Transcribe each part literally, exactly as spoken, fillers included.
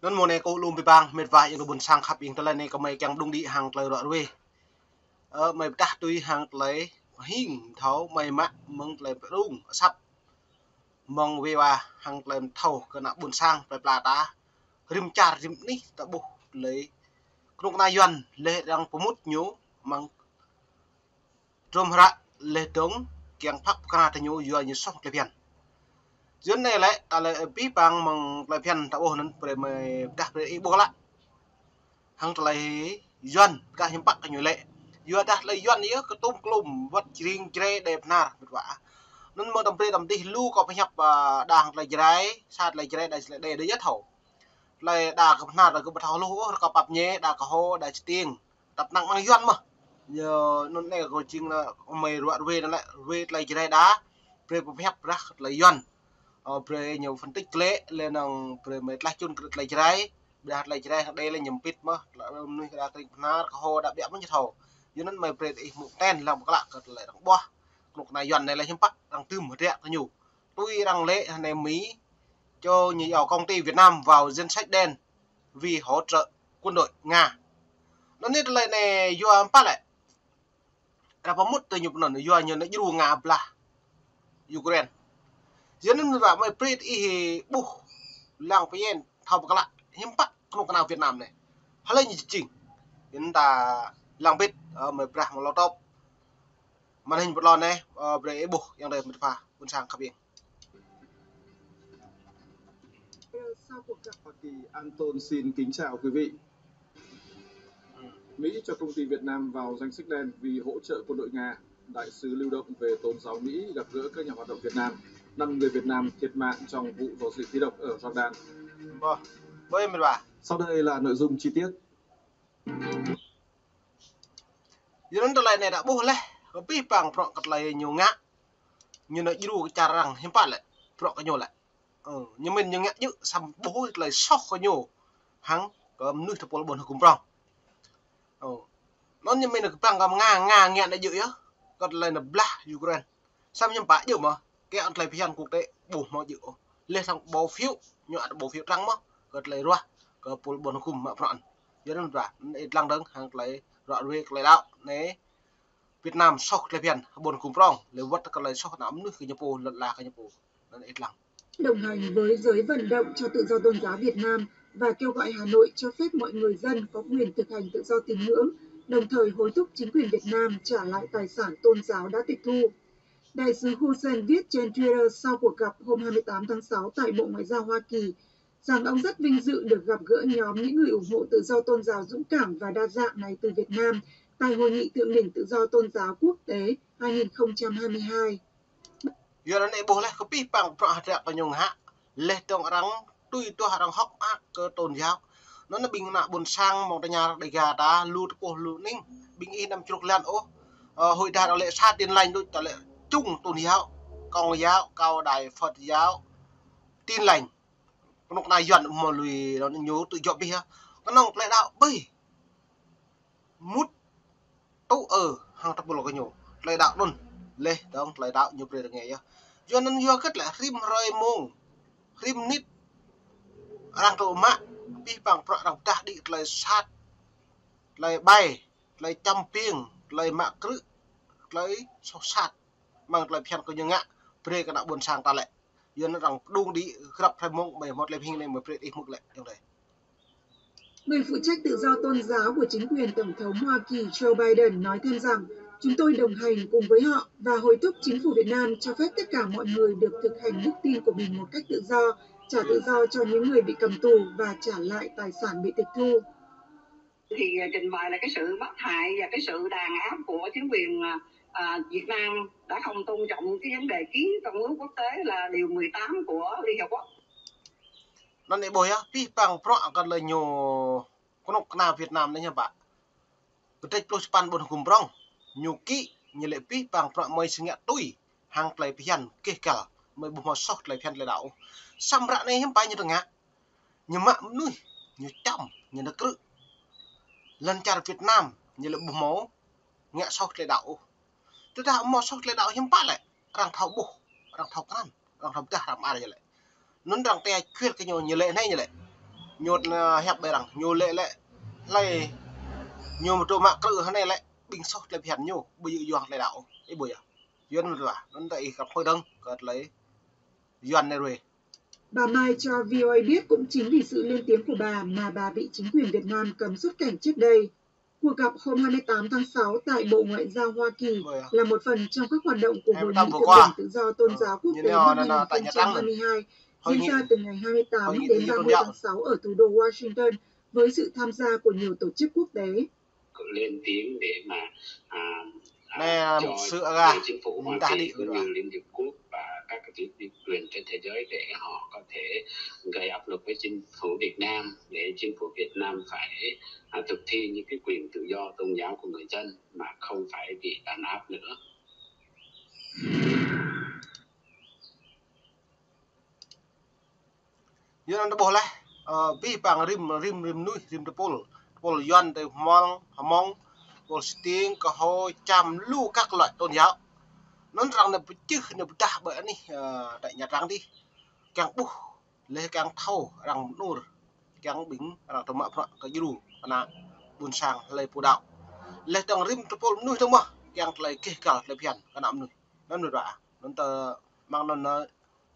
Anăn mơ̆ng anei kâo lŏ bi bang mĭt wa ayŏng adei ƀuôn sang khăp ing tơlơi anei kơ mơi kiăng mđung đĭ hăng tơlơi ruă ruê. Ơ, mơi pơdah tui hăng tơlơi hing thâo mơi mă mơ̆ng tơlơi pơrŭng asăp mơ̆ng wê wa hăng tơlơi thâo kơ ană ƀuôn sang plei pla ta. Rĭm čar rĭm anih ta ƀuh tơlơi knŭk kna Yuăn leh arăng pơmŭt ñu mơ̆ng trôm hră leh dơ̆ng kiăng phak pơkra tơ ñu yua ñu soh tơlơi bhiăn. Yua anei lĕ, ta lĕ bi bang mơ̆ng tơlơi bhiăn ta ƀuh anăn brei mơi pơdah brei ih ƀuh lă. Hăng tơlơi Yuăn, pơdah hiăm pă kơ ñu lĕ. Yua dah tơlơi Yuăn yơh kơ tŭm klŭm, wăt jring jrei đei bơnar, mĭt wa. Anăn mơ̆ng tăm brei tăm dih lu kâo pơhiăp, a, đa hăng tơlơi jrei, sa tơlơi jrei, đa tơlơi đei, đa yơh thâo. Tơlơi đa kơ bơnar, đa kơ ƀu thâo hluh ôh, rơkâo pap ñe, đa kơ hô, đa čơtiêng. Tăp năng mơ̆ng Yuăn mơh. Ñu anăn anei kâo jing anăn mơi ruă ruê anăn lĕ, ruê tơlơi jrei đa, brei pơhiăp rah kơ tơlơi Yuăn. Ơ, brei ñu phân tích klĕ, leh anăn brei mơi tlaih čŭn kơ tơlơi jrei, brei tơlơi jrei hăng đei lĕ ñu pĭt mơh, tơlơi mnuih đa krĭng bơnar, kơ hô đa ƀiă mơh ñu thâo. Yua anăn mơi brei ih mŭk ten lăng pơkla kơ tơlơi arăng ƀuah. Knŭk kna Yuăn anei lĕ hiăm pă, arăng dưm hơdră kơ ñu. Tui arăng lĕ anei Mi cho ñu yua công ty Việt Nam vào danh sách đen vì hỗ trợ quân đội Nga. Anăn anei tơlơi anei yua hiăm pă lĕ. Arăng pơmŭt tơ ñu pơnăn yua ñu anăn djru Nga blah Ukraine. Yua anăn mĭt wa mơi brei ih ƀuh lăng pơñen thâo pơkla hiăm pă knŭk kna Việt Nam anei. Hlei ñu jing. Yua anăn ta lăng bĭt, ơ, mơi brei mơ̆ng lŏ tŏp. Màn hình pơtlŏn anei, ơ, brei ih ƀuh ayŏng adei mĭt wa ƀuôn sang khăp ing. Sau cuộc gặp, Hoa Kỳ, Anton xin kính chào quý vị. Mỹ cho công ty Việt Nam vào danh sách đen vì hỗ trợ quân đội Nga. Đại sứ Lưu Động về tôn giáo Mỹ gặp gỡ các nhà hoạt động Việt Nam. Năm người Việt Nam thiệt mạng trong vụ rò rỉ khí độc ở Jordan. Ƀuh, ƀuh mĭt wa. Sau đây là nội dung chi tiết. Yua anăn tơlơi anei ta ƀuh leh, kơ bi bang bruă kơ tơlơi ñu ngă. Ñu anăn djru kơ čar arăng hiăm pă lĕ, bruă kơ ñu lĕ. Ơ, ñu mĭn ñu ngă djŏ săm ƀuh tơlơi soh kơ ñu. Hăng kơ mnuih tơpul ƀuôn hgŭm prŏng. Ơ, anăn ñu mĭn kơ bang kơ Nga, Nga ngă anăn djŏ yơh. Kơ tơlơi anăn blah Ukraine. Săm hiăm pă djŏ mơh, kơ tơlơi phiăn quốc tế ƀuh mơh djŏ. Leh thăng bỏ phiếu, ñu ăt bỏ phiếu trắng mơh, kơ tơlơi ruah, kơ pul ƀuôn hgŭm mă bruă. Yua anăn bruă, anei dlăng dơ̆ng hăng tơlơi ruă ruê tơlơi đăo, anei Việt Nam soh tơlơi phiăn, ƀuôn hgŭm prŏng, leh wăt kơ tơlơi soh ană mnuih kơ ñu pô, lăn ala kơ ñu pô. Anăn ih dlăng. Đồng hành với giới vận động cho tự do tôn giáo Việt Nam và kêu gọi Hà Nội cho phép mọi người dân có quyền thực hành tự do tín ngưỡng, đồng thời hối thúc chính quyền Việt Nam trả lại tài sản tôn giáo đã tịch thu. Đại sứ Hussein viết trên Twitter sau cuộc gặp hôm hai mươi tám tháng sáu tại Bộ Ngoại giao Hoa Kỳ rằng ông rất vinh dự được gặp gỡ nhóm những người ủng hộ tự do tôn giáo dũng cảm và đa dạng này từ Việt Nam tại Hội nghị Thượng đỉnh Tự do Tôn giáo Quốc tế hai nghìn không trăm hai mươi hai. Yua anăn ih ƀuh leh kơ bi bang bruă hdră kơ ñu ngă. Leh dơ̆ng arăng tui tuah arăng hŏk mơak kơ tôn giáo. Anăn ƀing ană ƀuôn sang mơ̆ng tơña Dega ta lu tơpul lu ning. Ƀing ih năm čruk lăn ôh. Ơ, huĭdah arăng lĕ sa Tin Lành đuč, ta lĕ chung tôn giáo. Công giáo, Cao đài, Phật giáo, Tin Lành. Knŭk kna Yuăn mơ̆ lui anăn ñu tŭ jŏ bih yơh. Knŏng tơlơi đăo bih. Mŭt tŭ ơ hăng tơpul kơ ñu. Tơlơi đăo anăn. Leh dơ̆ng tơlơi đăo ñu brei rơngai yơh. Yua anăn yua kơ tơlơi rĭm hrơi mông. Rĭm mnĭt. Arăng tŭ mă. Bi bang bruă arăng pơdah đĭ tơlơi sat. Tơlơi ƀai. Tơlơi čăm piêng. Tơlơi mă krư̆. Tơlơi soh sat. Mơ̆ng tơlơi phiăn kơ ñu ngă. Brei kơ ană ƀuôn sang ta lĕ. Yua anăn arăng pơdŭng đĭ grăp hrơi mông, mơi mâo tơlơi hing anei mơi brei ih mŭk lĕ, ayŏng adei. Người phụ trách tự do tôn giáo của chính quyền Tổng thống Hoa Kỳ Joe Biden nói thêm rằng, chúng tôi đồng hành cùng với họ và hối thúc chính phủ Việt Nam cho phép tất cả mọi người được thực hành đức tin của mình một cách tự do, trả tự do cho những người bị cầm tù và trả lại tài sản bị tịch thu. Thì, à, trình bày là cái sự bắt hại và cái sự đàn áp của chính quyền, à, à, Việt Nam đã không tôn trọng cái vấn đề ký công ước quốc tế là điều mười tám của Liên Hợp Quốc. Anăn ih ƀuh yơh, bi bang bruă kơ tơlơi ñu knŭk kna Việt Nam anei hiăm pă. Kdrêč pluh sa păn ƀuôn hgŭm prŏng. Ñu kĭ, ñu lĕ bi bang bruă mơi si ngă tui. Hăng tơlơi phiăn keh kăl. Mơi ƀuh mâo soh tơlơi phiăn tơlơi đăo. Săm ră anei hiăm pă ñu tơngă. Ñu mă mnuih, ñu čăm, ñu nao krư̆. Lăn čar Việt Nam, ñu lĕ ƀuh mâo ngă soh tơlơi đăo ôh. Tơdah mâo soh tơlơi đăo hiăm pă lĕ, arăng thâo ƀuh, arăng thâo krăn, arăng thâo pơdah, arăng mơar ñu lĕ. Anăn arăng tia kuil kơ ñu, ñu lĕ anei ñu lĕ. Ñu, ơ, hiăp ƀai arăng, ñu lĕ lĕ, hlei, ñu mdô mă krư̆ hơnei lĕ, ƀĭng soh tlei bhiăn ñu, ƀu djŏ yuăn tlei đăo, ih ƀuh yơh. Yuăn mdua, anăn ta ih kăp hơi dơ̆ng, kơ tlei, yuăn anei ruê. Bà Mai cho V O A biết cũng chính vì sự lên tiếng của bà mà bà bị chính quyền Việt Nam cấm xuất cảnh trước đây. Cuộc gặp hôm hai mươi tám tháng sáu tại Bộ Ngoại giao Hoa Kỳ là một phần trong các hoạt động của Hội nghị thượng đỉnh tự do tôn giáo quốc tế năm hai nghìn không trăm hai mươi hai, diễn ra từ ngày hai mươi tám đến ba mươi tháng sáu ở thủ đô Washington với sự tham gia của nhiều tổ chức quốc tế. Lên tiếng để mà, à, à, cho chính phủ Hoa Kỳ cũng như Liên Hiệp Quốc và các cái tổ chức quyền trên thế giới để họ có thể gây áp lực với chính phủ Việt Nam để chính phủ Việt Nam phải, à, thực thi những cái quyền tự do tôn giáo của người dân mà không phải bị đàn áp nữa. Yua anăn ta ƀuh leh, ơ, bi păng rĭm, rĭm, rĭm mnuih, rĭm tơpul. Tơpul Yuăn, tơpul Hmông, Hmông, tơpul Stiêng, Kơho, Čam, lu các loại tôn giáo. Anăn arăng nao pčeh, nao pdah ƀơi anih, ơ, đại nhật arăng dih. Kiăng ƀuh, leh kiăng thâo, arăng mnur. Kiăng ƀĭng, arăng tơmă prăk kơ djru, ană, ƀuôn sang, hlei pô đăo. Leh dơ̆ng rĭm tơpul mnuih dơ̆ng mơh, kiăng tlei keh kal, tlei bhiăn, kơ ană mnuih. Anăn mnuih ƀă, anăn tơ măng anăn, ơ,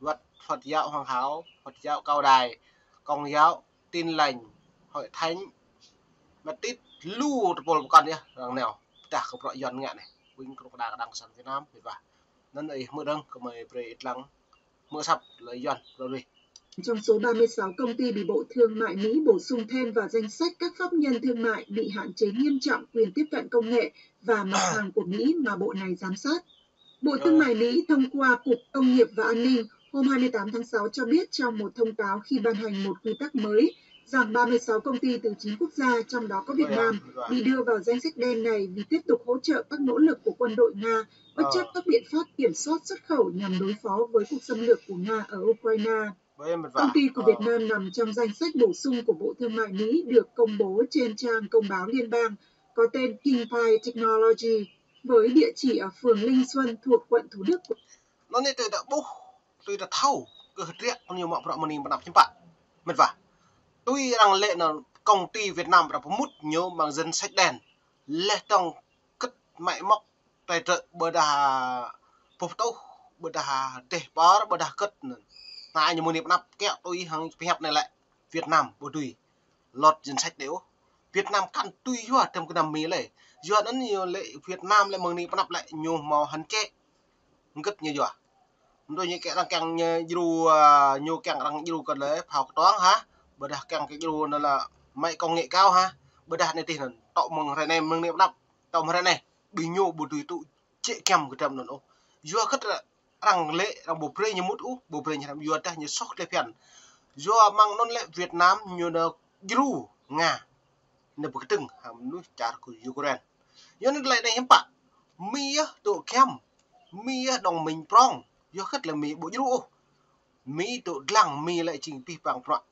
wăt Phật giáo Hoàng Hảo, Phật giáo Cao Đài, Công giáo, Tin Lành, Hội Thánh, Baptist, lu tơpul pơkŏn yơh, arăng nao, pdah kơ prăk Yuăn ngă anei, ƀĭng kơ đa kơ đảng cộng sản Việt Nam, mĭt wa. Anăn ih hmư̆ dơ̆ng kơ mơi brei ih dlăng, hmư̆ asăp lei Yuăn, brei. Trong số ba mươi sáu công ty bị Bộ Thương mại Mỹ bổ sung thêm vào danh sách các pháp nhân thương mại bị hạn chế nghiêm trọng quyền tiếp cận công nghệ và mặt hàng của Mỹ mà bộ này giám sát. Bộ Thương mại Mỹ thông qua Cục Công nghiệp và An ninh hôm hai mươi tám tháng sáu cho biết trong một thông cáo khi ban hành một quy tắc mới rằng ba mươi sáu công ty từ chín quốc gia, trong đó có Việt Nam, bị đưa vào danh sách đen này vì tiếp tục hỗ trợ các nỗ lực của quân đội Nga bất chấp các biện pháp kiểm soát xuất khẩu nhằm đối phó với cuộc xâm lược của Nga ở Ukraine. Công ty của Việt Nam nằm trong danh sách bổ sung của Bộ Thương mại Mỹ được công bố trên trang công báo liên bang có tên Kingpie Technology với địa chỉ ở phường Linh Xuân thuộc quận Thủ Đức. Anăn tui ta ƀuh, tui ta thâo, kơ hdriă ñu mă prăk mơni mnăp hiăm pă. Mĭt wa. Tui arăng lĕ anăn công ty Việt Nam arăng pơmŭt ñu mơ̆ng danh sách đen. Leh dơ̆ng kĭt mă mŏk tơlơi trơ̆ ƀiădah, pô tuh, ƀiădah deh ƀar, ƀiădah kĭt anăn. Anăn ñu mơni mnăp kiă tui hŏng pơhiăp anei lĕ Việt Nam ƀu dưi lŏ danh sách đen ôh. Việt Nam kăn tui yua tăm kơ năm Mi lĕ. Yua anăn ñu lĕ Việt Nam lĕ mơni mnăp lĕ ñu mâo hăn čĕ. Hơgĕt ñu yua. Mdô ñu kiăng arăng kiăng ñu djru, ơ, ñu kiăng arăng djru kơ lĕ phao ktuang hă. Ƀiădah kiăng kơ djru anăn lĕ mă công nghệ cao hă. Ƀiădah anei tih anăn. Tŏ mơ̆ng hrei anei mơni mnăp. Tŏ mơ̆ng hrei anei. Ƀing ñu ƀu dưi tŭ čĕ kiăm kơ tăm anăn ôh. Yua hơgĕt arăng lĕ, arăng ƀu brei ñu mŭt ôh, ƀu brei ñu hrăm yua dah ñu soh tlei bhiăn. Yua mơ̆ng anăn lĕ Việt Nam ñu nao djru Nga. Nao bi kdơ̆ng hŏng mnuih čar kơ Ukraine. Yua anăn tlei anei hiăm pă. Mi yơh tŭ kiăm. Mi yơh dŏng mĭn prŏng. Yua hơgĕt lĕ Mi ƀu djru ôh. Mi tŭ dlăng Mi lĕ jing bi păng prăk.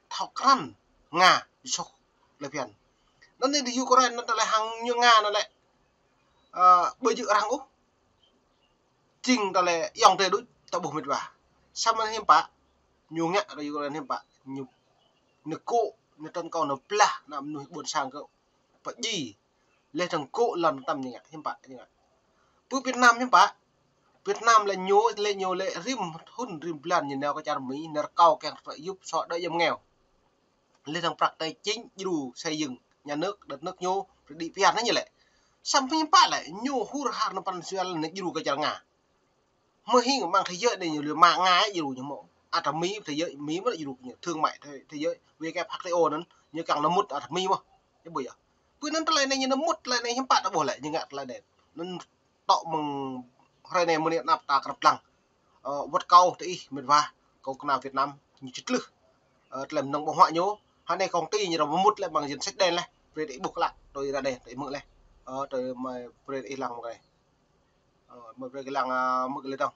Thâo krăn Nga soh tlei bhiăn. Anăn anei Ukraine anăn tlei hăng ñu Nga anăn lĕ, ơ, ƀu djơ̆ arăng ôh. Jing tlei ayŏng adei đuč ta ƀuh mĭt wa. Samơ̆ hiăm pă, ñu ngă kơ Ukraine hiăm pă, ñu, ñu kŏ, ñu tấn công, ñu blah, ană mnuih ƀuôn sang kơ pơjing. Leh dơ̆ng kŏ lăn tăm ñu ngă, hiăm pă, ñu ngă. Pơ Việt Nam hiăm pă, Việt Nam lĕ ñu, lĕ ñu lĕ rĭm thŭn rĭm blan ñu nao kơ čar Mi, nao rơkâo kiăng trăi yup sŏ đuĕ yăm ngeo. Leh dơ̆ng prăk tài chính djru xây dựng nhà nước, đất nước ñu, rơđĭ pian ñu lĕ. Samơ̆ hiăm pă lĕ, ñu hur har nao păn sial nao djru kơ čar Nga. Mơ̆ng hing mơ̆ng thế giới anei ñu lĕ mă Nga djru ñu mơ̆. Ăt Mi thế giới, Mi mơ̆ djru ñu, thương mại thế, thế giới, W K F anăn, ñu kiăng nao mŭt ăt Mi mơ̆. Ñu ƀuh yơh. Pơ anăn tlei anei ñu nao mŭt tlei anei hiăm pă ta ƀuh lĕ, ñu ngă tlei anei. Anăn tŏ mơ̆ng hrei anei mơni mnăp ta krăp dlăng. Ơ, wăt kâo tơ ih mĭt wa, kâo kna Việt Nam, ñu čĭt tlưh. Ơ, tlei mnơ̆ng ƀơ̆ng huă ñu, hă anei công ty ñu arăng mŭt lĕ mơ̆ng danh sách đen leh, brei ih ƀuh klă, tui ară anei, tui hmư̆ leh. Ơ, tui mơi brei ih lăng mơ̆ng anei. Ơ, mơi brei ih lăng, ơ, hmư̆ leh dơ̆ng.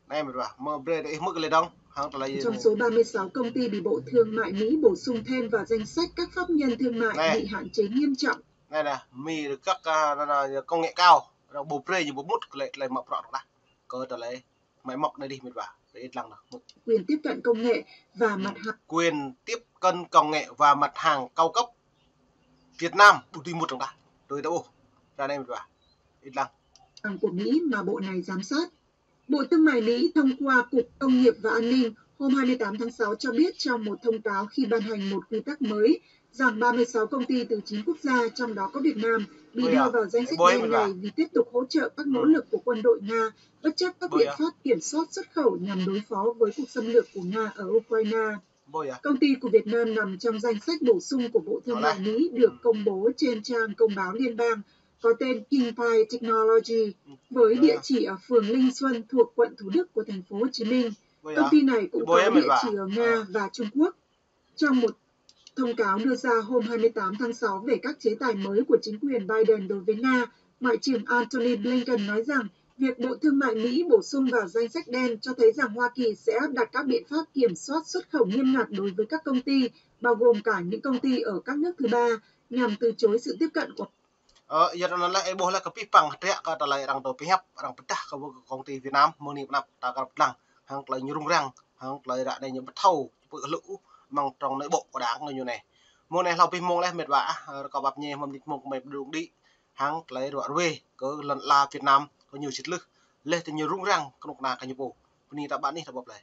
Anei mĭt wa, mơi brei ih hmư̆ leh dơ̆ng, hăng tlei anei. Trong số ba mươi sáu công ty bị Bộ Thương mại Mỹ bổ sung thêm vào danh sách các pháp nhân thương mại bị hạn chế nghiêm trọng. Anei nă, Mi rơkăk, ơ, anăn, anăn, công nghệ cao, arăng ƀu brei ñu ƀu mŭt kơ lĕ tlei mă prăk arăng dah. Kơ tlei Mă mŏk anei dih mĭt wa. Ih dlăng dah. Quyền tiếp cận công nghệ và mặt hàng. Quyền tiếp cận công nghệ và mặt hàng cao cấp Việt Nam ƀu dưi mŭt dơ̆ng dah. Tui ta ôh. Ară anei mĭt wa. Ih dlăng. Hàng của Mỹ mà bộ này giám sát. Bộ Thương mại Mỹ thông qua Cục Công nghiệp và An ninh hôm hai mươi tám tháng sáu cho biết trong một thông cáo khi ban hành một quy tắc mới rằng ba mươi sáu công ty từ chín quốc gia, trong đó có Việt Nam, bị đưa vào danh sách đen này vì tiếp tục hỗ trợ các nỗ lực của quân đội Nga, bất chấp các biện pháp kiểm soát xuất khẩu nhằm đối phó với cuộc xâm lược của Nga ở Ukraine. Công ty của Việt Nam nằm trong danh sách bổ sung của Bộ Thương mại Mỹ được công bố trên trang công báo liên bang có tên Kingpie Technology, với địa chỉ ở phường Linh Xuân thuộc quận Thủ Đức của thành phố Hồ Chí Minh. Công ty này cũng có địa chỉ ở Nga và Trung Quốc. Trong một thông cáo đưa ra hôm hai mươi tám tháng sáu về các chế tài mới của chính quyền Biden đối với Nga, Ngoại trưởng Antony Blinken nói rằng việc Bộ Thương mại Mỹ bổ sung vào danh sách đen cho thấy rằng Hoa Kỳ sẽ áp đặt các biện pháp kiểm soát xuất khẩu nghiêm ngặt đối với các công ty, bao gồm cả những công ty ở các nước thứ ba, nhằm từ chối sự tiếp cận của Ơ, yua anăn leh, ih ƀuh leh kơ pih păng hdră kơ tơlơi arăng dôk pơhiăp, arăng pơdah kơ công ty Việt Nam, mơ̆ng anei pơ anăp ta krăp dlăng, hŏng tơlơi ñu rŭng răng, hŏng tơlơi ară anei ñu ƀu thâo, ƀu hluh, mơ̆ng trong nội bộ của đảng ñu anei. Mơ̆ng anei hlâo pih mông leh mĭt wa ah, rơkâo ƀap mñai mơ̆ng mnĭt mông kmei pơdrŭng đĭ, hŏng tơlơi ruă ruê, kơ lăn ala Việt Nam, kơ ñu sĭt lưh, leh tơ ñu rŭng răng, knŭk kna kơ ñu pô. Bơni ta ƀă anih ta ƀuh leh.